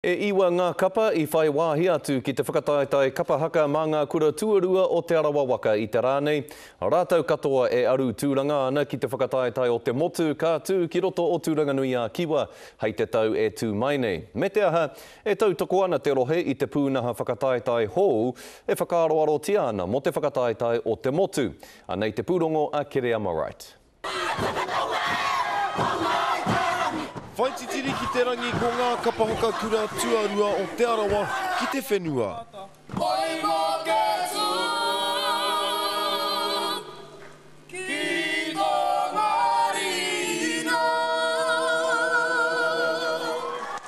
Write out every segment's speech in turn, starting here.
E iwa ngā kapa i whai wāhi atu ki te whakataetae kapa haka mā ngā kura tuarua o Te Arawa Waka i te rā nei. Rātou katoa e aru tūranga ana ki te whakataetae o te motu ka tū ki roto o Tūranganui-ā-Kiwa hei te tau e tū mai nei. Me te aha, e tautoko ana te rohe i te pūnaha whakataetae hou e whakaaroarotia ana mō te whakataetae o te motu. Anei te pūrongo a Kereama Wright. Whai titiri ki te rangi ko ngā kapa haka kura tuarua o Te Arawa ki te whenua.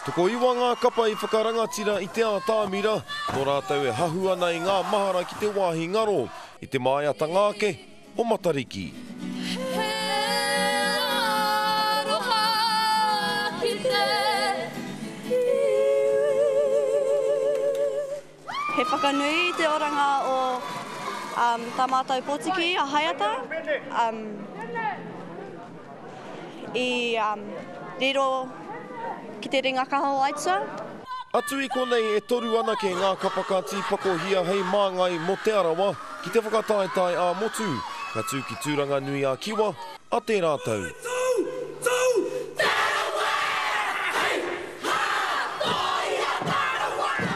Tokoiwa ngā kapa i whakarangatira i te ātamira, nō rātou e hahu ana i ngā mahara ki te wāhi ngaro, i te māeatanga ake o Matariki. He aroha ki te iwi. He whakanui i te oranga o tā mātou pōtiki a Haeata i riro ki te ringa kaha o Aituā. Atu i konei e toru anake ngā kapa ka tīpakohia hei māngai mō Te Arawa ki te whakataetae ā-motu, ka tū ki Tūranganui-a-Kiwa a tērā tau.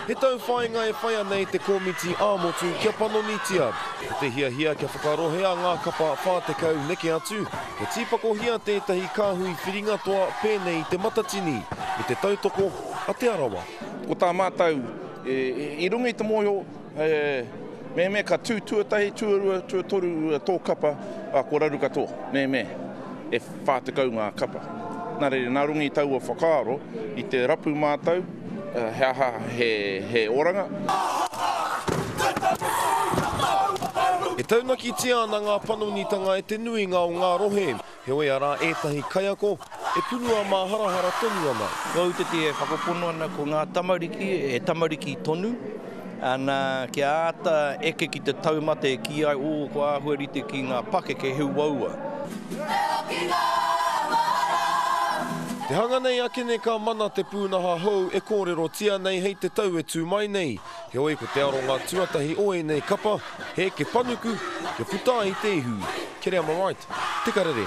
He tauwhāinga e whai ana e te komiti ā-motu kia panonitia. Ko te hiahia kia whakarohea ngā kapa 40 neke atu, kia tīpakohia tētahi kāhui whiringa toa pēnei i Te Matatini, me te tautoko a Te Arawa. Ko tā mātou, i runga i te mōhio, mehemea ka tū tuatahi, tuarua, tuatoru tō kapa, kua raru katoa, mehemea e 40 ngā kapa. Nā reira, nā runga i taua whakaaro, i te rapu mātou, he aha he oranga. E taunakitia ana ngā panonitanga e te nuinga o ngā rohe. Heoi arā ētahi kaiako e punua māharahara tonu ana. Ko au te e whakapono ana ko ngā tamariki he tamariki tonu, ana kia āta eke ki te taumata e kī ai, oh kua āhua rite ki ngā pakeke he uaua. Te hanga nei akene ka mana te pūnaha hou e kōrerotia nei hei te tau e tū mai nei. Heoi ko te aronga tuatahi o ēnei kapa, he eke panuku kia puta ai te ihu. Kereama Wright, Te Karere.